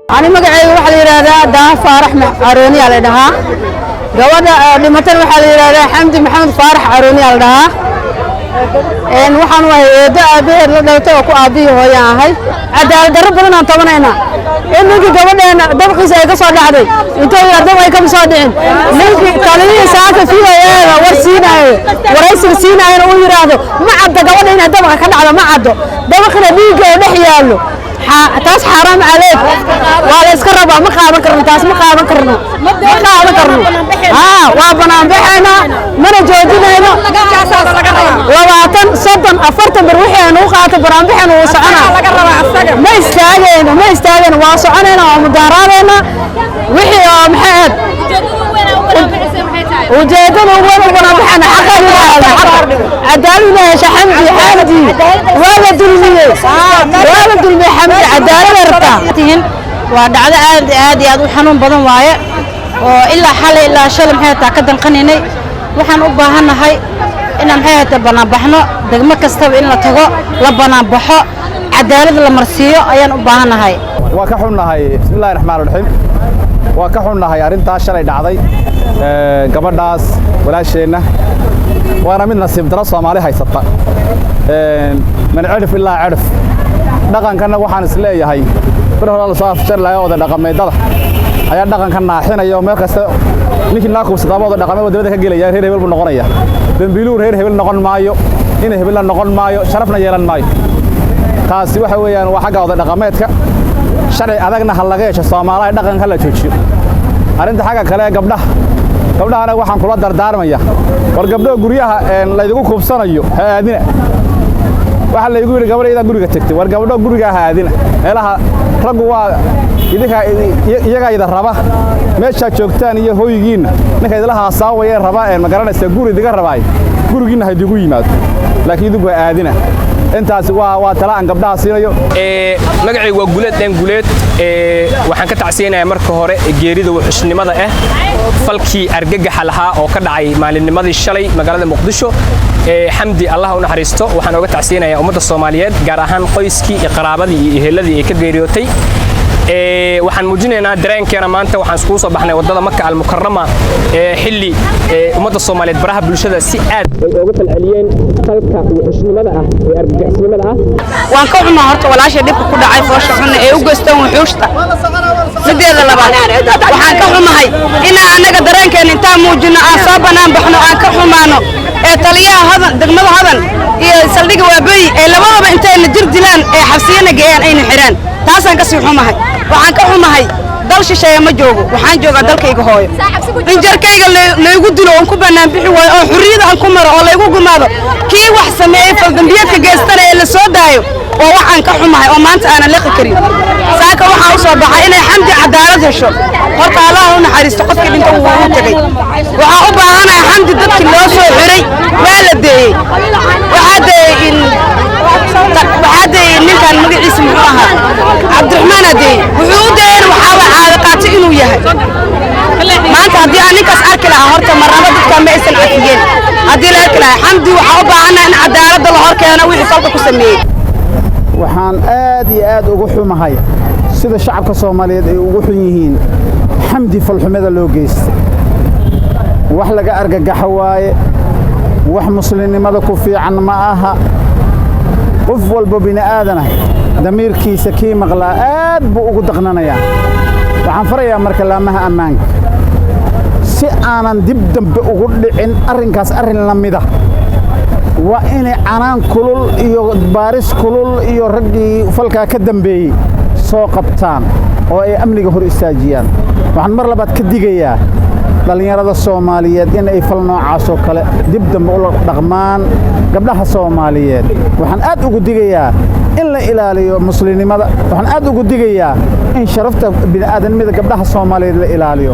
Ani magacayga waxaa la yidhaahdaa Daha Faarax Carooniyaa la dhahaa. Gabadha dhimatan waxaa la yidhaahdaa Xamdi Maxamed Faarax Carooniyaa la dhahaa. Waxaan wahay eedo aabbaheed la dhalatay oo ku aabbihii hooyaan ahay. Cadaalad darro badan aan tabanaynaa, in ninkii gabadheena dabqiisa ay ka soo dhacday intuu yar dab ay kama soo dhicin, ninkii taliyihii saaka VOA-da war siinaayo, waraysiga siinaayona uu yidhaahdo ma caddo gabadha inay dabaqa ka dhacdo, ma caddo dabaqina dhiigga oo dhex yaallo. Taas xaaraam caleeg waa la iska rabaa. Ma qaadan karno taas, ma qaadan karno, ma qaadan karno. Haa, waa banaan baxaynaa, mana joojinayno. 20, 30, 40 bar wixii aan ugu qaato banaanbaxayna wuu soconaa. Ma istaagayno, ma istaagayno, waa soconayna, waa mudaaharaadayna. Wixii oo maxay ahayd ujeedada ugu weyn u banaanbaxayna, xaqeeda cadaalad inay hesho Xamdi. Xamdi waa la dulmiyey, waa la dulmiyey. Xamdi cadaalad ay rabtaa. Tihin waa dhacdo aad aad iyo aad u xanuun badan waaye, oo ilaa xalay ilaa shalay maxay taa ka danqanaynay. Waxaan u baahannahay inaan maxay taa banaanbaxno, degmo kastaba in la tago, la banaanbaxo, cadaalad la marsiiyo ayaan u baahannahay. Waa ka xunnahay. Bismillahi raxmaan raxiim. Waa ka xunnahay arrintaas shalay dhacday gabadhaas walaasheenna, waana mid nasiib daro Soomaali haysata min cidhif ilaa cidhif. Dhaqankanna waxaan is leeyahay bir hore la soo afjari lahaa. Oday dhaqameedada ayaa dhaqanka naaxinaya oo meel kasta ninkii naa kubsadaaba oday dhaqameed wadamada ka gelaya, reer hebel buu noqonaya. Dembiiluhu reer hebel noqon maayo, ina hebelna noqon maayo, sharafna yeelan maayo. Taasi waxa weeyaan waa xagga oday dhaqameedka. Sharci adagna ha laga yeesho Soomaaliya, dhaqanka la joojiyo. Arrinta xagga kale ee gabdhaha, gabdhahana waxaan kula dardaarmaya: war gabdho, guryaha laydigu kubsanayo ha aadina. Waxaa laygu yidhi gabadhaydaa guriga tegtay. War gabdho, gurigaa ha aadina. Meelaha raggu waa idinka, iyagaa ida raba. Meeshaad joogtaan iyo hoygiinna ninka idila haasaawayee raba ma garanaysa guri idiga rabaay, gurigiinna ha idigu yimaado, laakiin idinku ha aadina. Intaasi waa tala aan gabdhaha siinayo. Magacaygu waa Guleed Dhan Guleed. Waxaan ka tacsiyanayaa marka hore geerida wuxushnimada ah, falkii argagaxa lahaa oo ka dhacay maalinnimadii shalay magaalada Muqdisho. Xamdi Allah u naxariisto. Waxaan oga tacsiyanayaa ummadda Soomaaliyeed, gaar ahaan qoyskii iyo qaraabadii iyo eheladii ay ka geeriyootay. Waxaan muujinaynaa dareenkeena. Maanta waxaan iskugu soo baxnay waddada Maka Almukarama, xilli ummadda Soomaaliyeed baraha bulshada si aad ay uga falceliyeen falka wuxushnimada ah ee argagixisnimada ah. Waan ka xumaa horta walaashay dhibka ku dhacay, foosha xunna ee u geystaan wuxuushta. Mideeda labaad, waxaan ka xumahay inaan annaga dareenkeena intaan muujino, aan soo bannaan baxno, aan ka xumaano ee taliyaha Hodan, degmada Hodan iyo saldhigga Waabeyi ee labadaba intayna jir dilaan ee xabsiyana geeyaan, ayna xidhaan. Taasaan ka sii xumahay. Waxaan ka xumahay dal shisheeye ma joogo, waxaan joogaa dalkayga hooyo, in jarkayga laygu dilo oon ku bannaan bixi waayo oo xurriyada aan ku maro oo laygu gumaado, kii wax sameeyey faldambiyeedka geystana ee la soo daayo, waa wax aan ka xumahay oo maanta aanan liqi karin. Saaka waxaa u soo baxay inay Xamdi cadaalad hesho. Horta Allah u naxariisto qofkii dhinta, wuu u tegey. Waxaan u baahanahay Xamdi dadkii loo soo xiray waa la deeyey. Waxaa deeyey in waxaa deeyey ninkan magaciisa muxuu ahaa, Cabdiraxmaanaa deeyey. Wuxuu u deeyeyna waxaa waa caado qaatay inuu yahay. Maanta haddii aan ninkaas arki lahaa, horta marnaba dadkaa ma aysan cafiyeen haddii la arki lahaa. Xamdi waxaa u baahannahay in cadaaladda la hor keeno wixii falka ku sameeyey. Waxaan aad iyo aad ugu xumahay sida shacabka Soomaaliyeed ay ugu xun yihiin Xamdi falxumada loo geystay. Wax laga argagaxo waaye, wax muslimnimada ku fiican ma aha. Qof walba bini aadanah damiirkiisa kii maqlaa aad buu ugu daqnanayaa. Waxaan farayaa marka laamaha ammaanka, si aanan dib dambe ugu dhicin arrinkaas arrin la mida, waa inay canaan kulul iyo baaris kulul iyo raggii falkaa ka dambeeyey soo qabtaan oo ay amniga hor istaajiyaan. Waxaan mar labaad ka digayaa dhallinyarada Soomaaliyeed in ay fal noocaas oo kale dib dambe ula dhaqmaan. Gabdhaha Soomaaliyeed waxaan aad ugu digayaa in la ilaaliyo muslimnimada. Waxaan aad ugu digayaa in sharafta bini'aadanimada gabdhaha Soomaaliyeed la ilaaliyo.